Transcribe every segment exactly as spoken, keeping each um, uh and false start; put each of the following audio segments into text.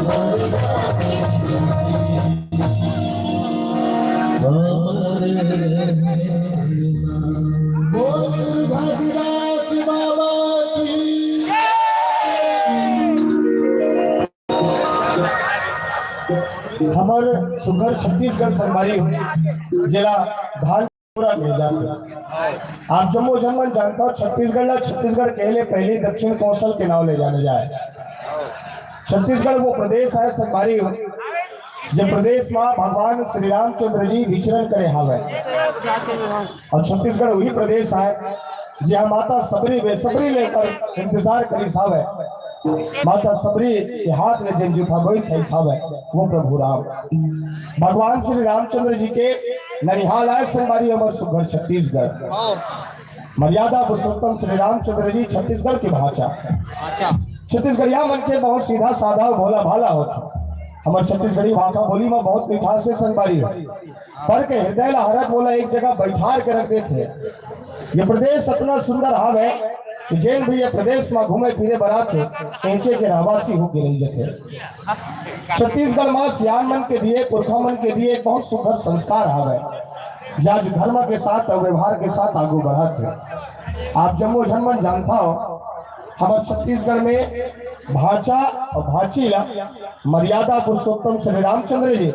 बोल गुरु घासीदास बाबा की। हमर सुघर छत्तीसगढ़ संगवारी हो, जेला धान पूरा भेजा से। आप जम्मो झन मन जानता हो, छत्तीसगढ़ ला छत्तीसगढ़ कहले पहले दक्षिण कोसल के नाव ले जाने जाए। छत्तीसगढ़ वो प्रदेश है संगवारी हो, जे प्रदेश मा भगवान श्री रामचंद्र जी विचरण करे हावय। और छत्तीसगढ़ वही प्रदेश है, जहाँ माता सबरी बेसब्री लेकर इंतजार करिस हावय। माता सबरी के हाथ ले जेन जूठा गोई खाइस हावय, वो प्रभु राम। भगवान श्री रामचंद्र जी के ननिहाल आय संगवारी हमर सुघर छत्तीसगढ़। मर्यादा पुरुषोत्तम श्री रामचंद्र जी छत्तीसगढ़ के भांचा। छत्तीसगढ़िया मन के बहुत सीधा साधा अउ भोला भाला होथे। हमर छत्तीसगढ़ी भाखा बोली म बहुत मिठास हे संगवारी हो। पर के हृदय ला हरत बोला एक जगह बैठार के रख देथे। ये प्रदेश अतना सुंदर हावय कि जेन भी ये प्रदेश म घूमे फिरे बर आथे, एंचे के रहवासी होके रहि जथे। छत्तीसगढ़ म सियान मन के दिए, पुरखा मन के दिए एक बहुत सुघर संस्कार हावय, जे आज धर्म के साथ अउ व्यवहार के साथ आगू बढ़त हे। आप जम्मो झन मन जानता हो, हमर छत्तीसगढ़ में भांचा अउ भांची ला मर्यादा पुरुषोत्तम श्री रामचंद्र जी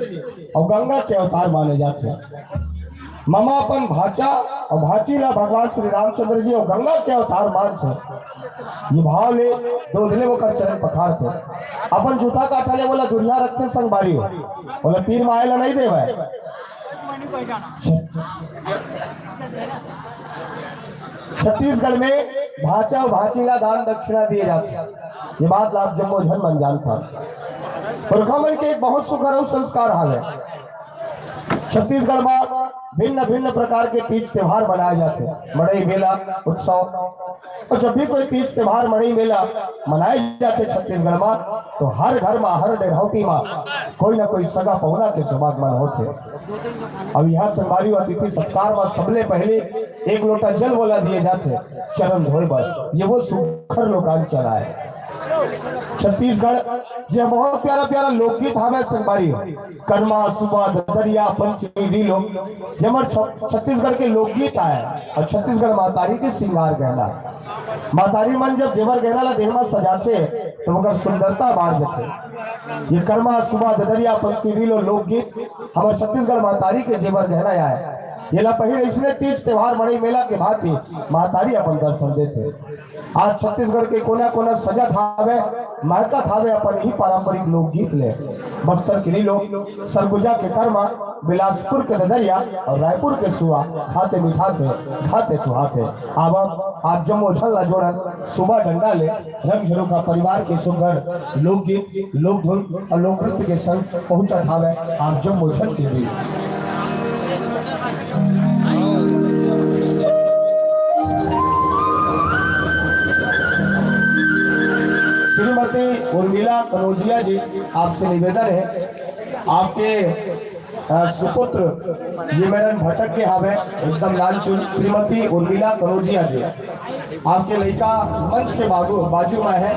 अउ गंगा के अवतार माने जाथे। ममा अपन भांचा अउ भांची ला भगवान श्री रामचंद्र जी अउ गंगा के अवतार मानथे। ये भाव ले दोधले ओकर चरण पखारथे। अपन जूठा काठा ले ओला दुरिहा रखथे संगवारी हो, ओला तीर माय ला नहीं देवय। छत्तीसगढ़ में भांचा अउ भांची ला दान दक्षिणा दिए जाथे। ये बात ला आप जम्मो झन मन जानता। पुरखा मन के एक बहुत सुघर अउ संस्कार हावय। छत्तीसगढ़ में भिन्न भिन्न प्रकार के तीज त्योहार मनाए जाथे। मड़ई मेला उत्सव अउ जब भी कोई तीज त्योहार मड़ई मेला मनाए जाथे छत्तीसगढ़ में, तो हर घर में, हर डेरहौटी में कोई ना कोई सगा पहुना के समागमन होथे। अब यहाँ संगवारी अउ अतिथि सत्कार में सबले पहले एक लोटा जल ओला दिए जाथे चरण धोए बर। ये वो सुघर लोकांचल आय। छत्तीसगढ़ जे बहुत प्यारा प्यारा लोकगीत हावय संगवारी हो। करमा, सुबा, ददरिया, पंचमी, रीलो, ये हमर छ-, छत्तीसगढ़ के लोकगीत आय अउ छत्तीसगढ़ महतारी के सिंगार गहना। महतारी मन जब जेवर गहना ला देह म सजाथे, तो ओकर सुंदरता बाढ़ जाथे। ये करमा, सुबा, ददरिया, पंचमी, रीलो लोकगीत हमर छत्तीसगढ़ महतारी के जेवर गहना आय। ये ला पहिर अइसने तीज त्योहार मड़ई मेला के भांति महतारी अपन दर्शन देथे। आज छत्तीसगढ़ के कोना कोना सजत हावय, महकत हावय अपन ही पारंपरिक लोकगीत ले। बस्तर के रीलो, सरगुजा के करमा, बिलासपुर के ददरिया अउ रायपुर के सुआ, खाते मिठाथे, खाते सुहाथे। अब आप जम्मो झन ला जोड़न सुबा डंडा ले रंग झरोखा परिवार के सुघर लोकगीत, लोकधुन अउ लोकनृत्य के संग पहुंचत हावय आप जम्मो झन के बीच। श्रीमती उर्मिला कनौजिया जी, आपसे निवेदन है, आपके, अ, सुपुत्र ये मेरन भटक के हावय, एकदम नानचुन, श्रीमती उर्मिला कनौजिया जी, आपके लइका मंच के बाबू, बाजू में है,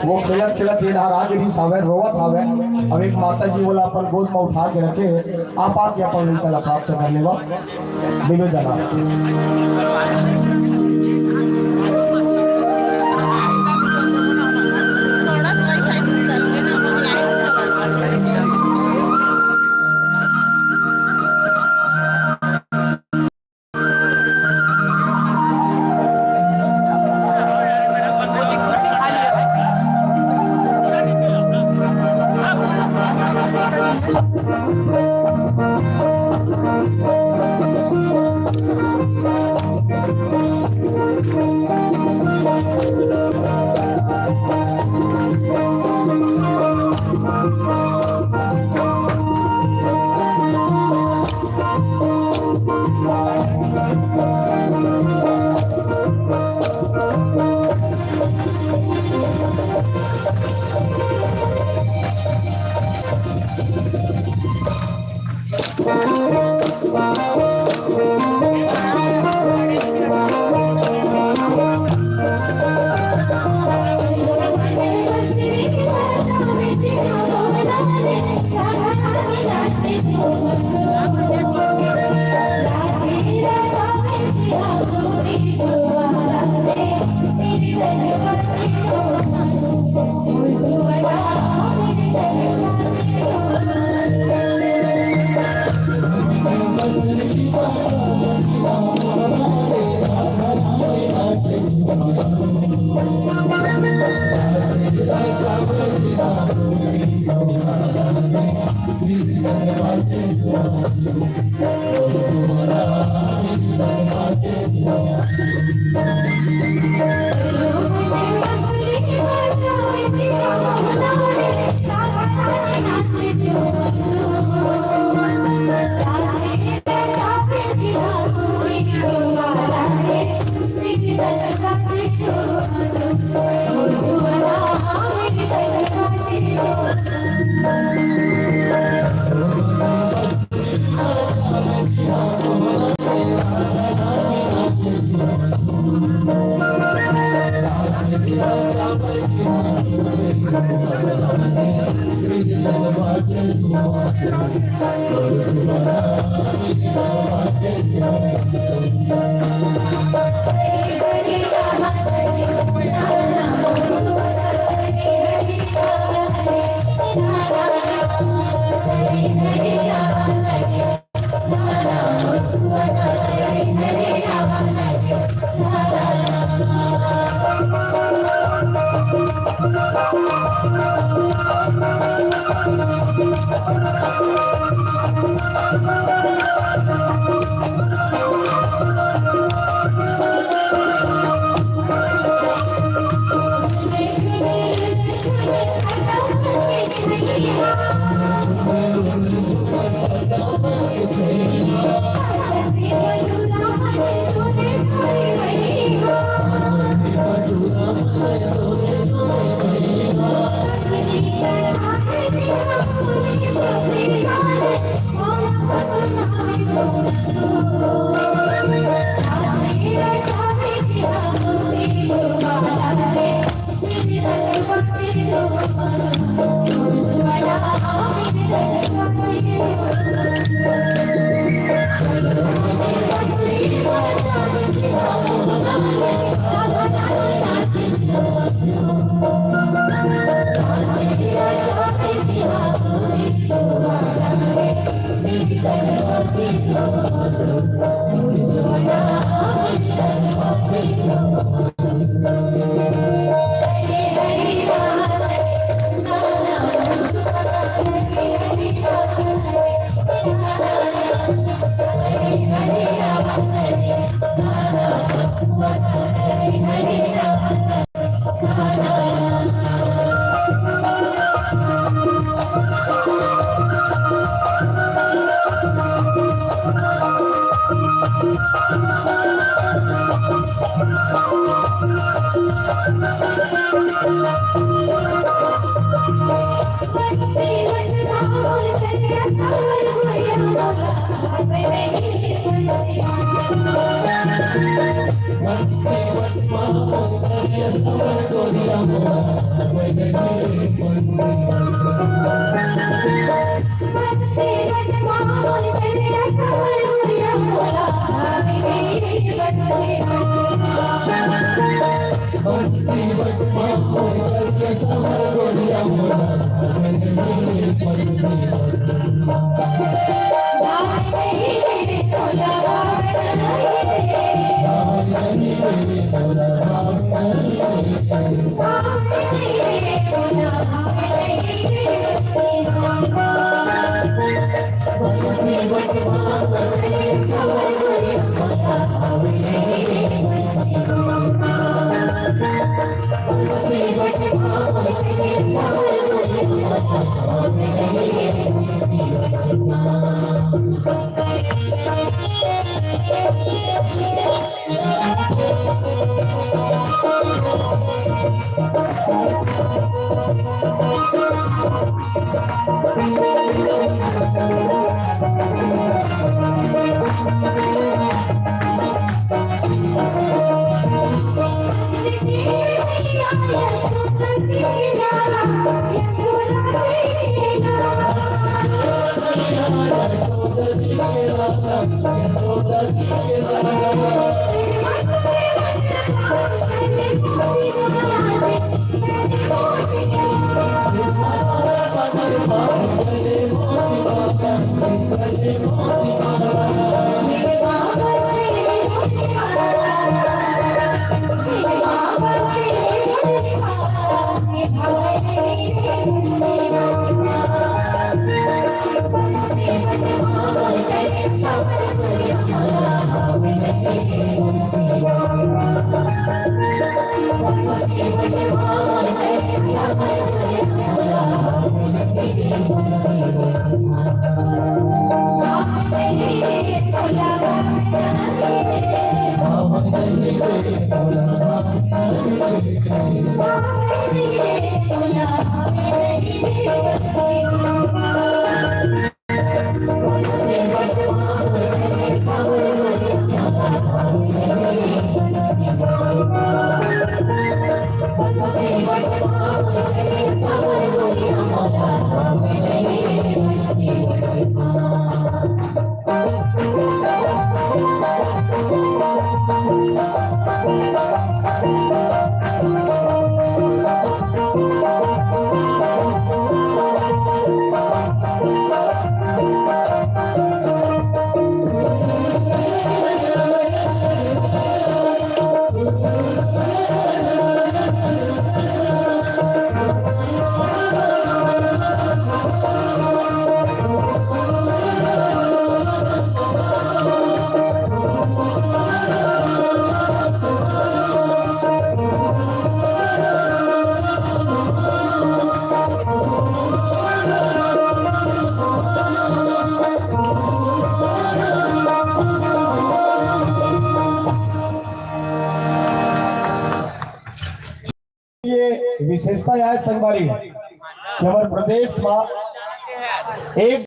वो खेलत खेलत ये डहर आगे रिहिस हावय, रोवत हावय। अब एक माता जी ओला अपन गोद में उठा के रखे हे, आप आके अपन लइका ला प्राप्त कर लेवा। निवेदन आपसे। ये विशेषता आय संगवारी कि हमर प्रदेश म एक